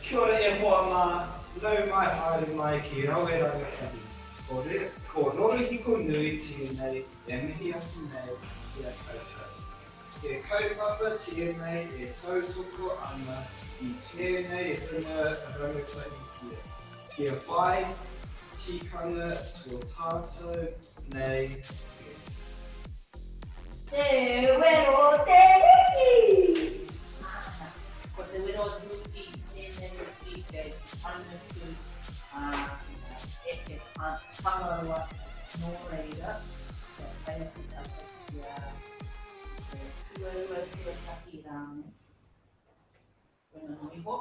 Kia ora e hoa mā, nau mai haere mai ki Rawe Rangatahi. Ko, ko Rorohiko Nui tēnei e mihi atu nei ki a koutou. He kaupapa tēnei e tautoko ana i tēnei hunga rangatahi kia, kia whai tikanga tō tātou nei he. Te wero te riki! Āna, ko te wero nui tēnei hoki kei te panuku, ā, ki ngā eke Tangaroa, nō reira, kia pai atu tātou ki a te tuarua, tuatahi rānei. Koina noa iho.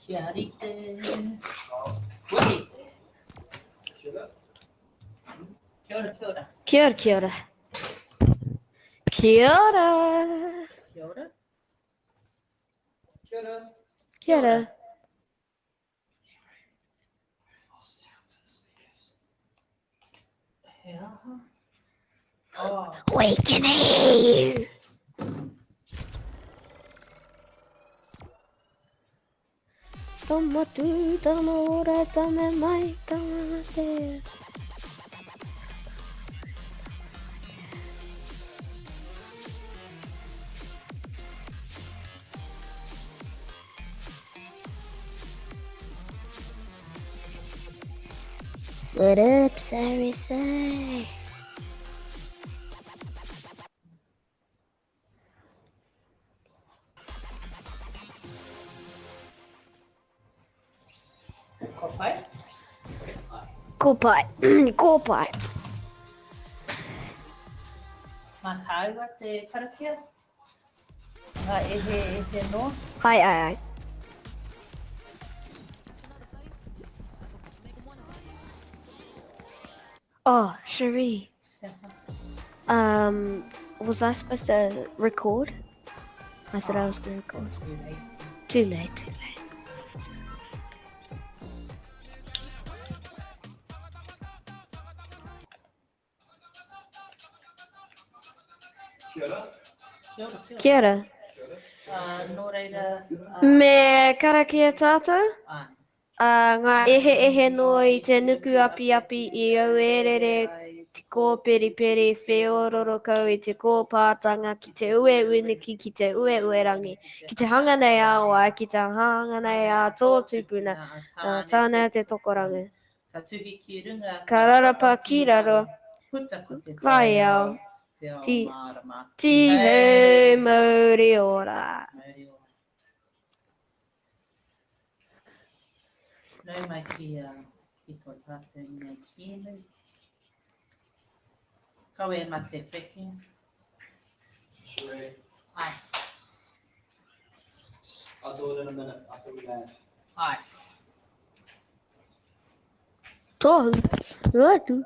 Kia rite. Kua rite. Kia ora, kia ora. Kia ora, kia ora. Kia ora. Kia ora. Kia ora. Kia ora. He aha? Oh. We can hear you. Tama tū, tama ora, tama mai, tama mate. What up, sorry, say? Ko pai? Ko pai. Ko pai. Mā tāua te karakia? Ngā ehe ehe noa? Ai, ai, ai. Oh, Cherie. Um, was I supposed to record? I thought I was going to record. Too late. Too late, too late. Kia ora. Kia ora, kia ora. Kia ora. Uh, nō reira... Uh, Me karakia tātou? Ai. Ā, ngā eheehe noa i te nuku apiapi i auērere te kōperiperi wheororo kau i te kōpātanga ki te ueueniki ki te ueuerangi, ki te hanga nei a wai, ki te hanga nei a tō tupuna, nā Tāne te Tokorangi. Ka tuhi ki runga, Ka rarapa ki raro, puta ko te whai ao, te ao ti, mārama. tihei mauri ora. Mauri ora. Nau mai ki, uh, ki tō tātou nei kēmu. Kawe ma te wheke. Sheree. Ai. I'll do it in a minute after we land. Ai. Tohu. Rotu.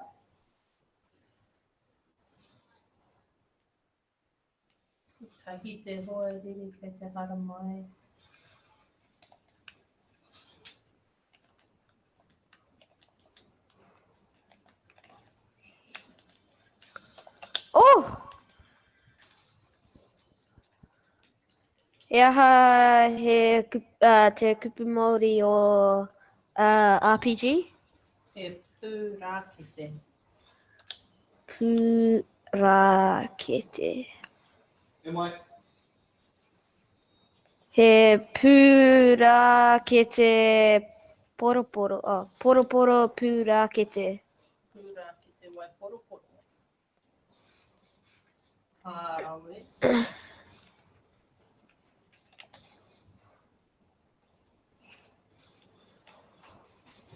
Kotahi te hoariri kei te haramai. Oh! He aha he uh, te kupu Māori o uh, RPG? He pūrākete. Pūrākete. E mai. He pūrākete poroporo. Oh, poroporo pūrākete. Pūrākete waiporoporo. Ka rawe.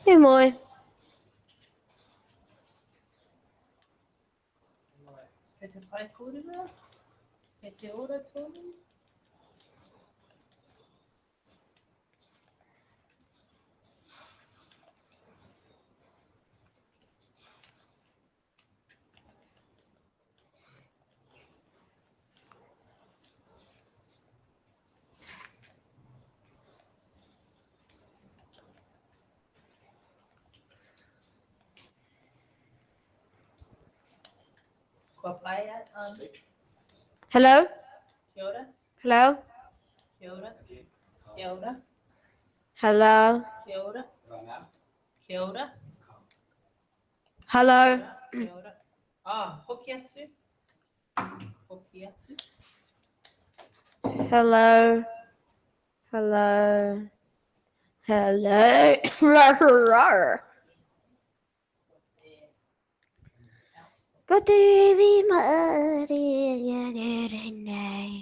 E moe. Kei te pai kōrua? Kei te ora tonu? Kua pai a, um, Hello? Kia ora. Hello? Kia ora. Kia ora. Hello? Kia ora. Kia ora. Hello? Kia ora. Ah, hoki atu. Hoki atu. Hello? Hello? Hello? Rawr. Ko te iwi Māori e nei.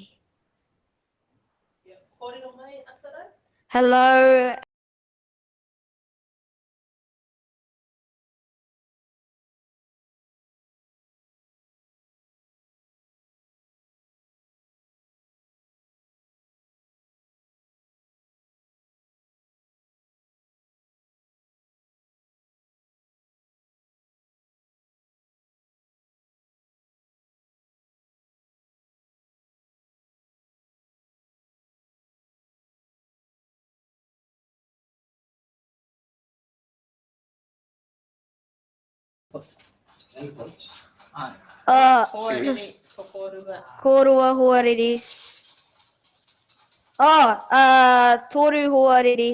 Kōrero mai, Atarau? Hello. Hoariri, tokorua. Korua hoariri. Oh, uh, toru hoariri.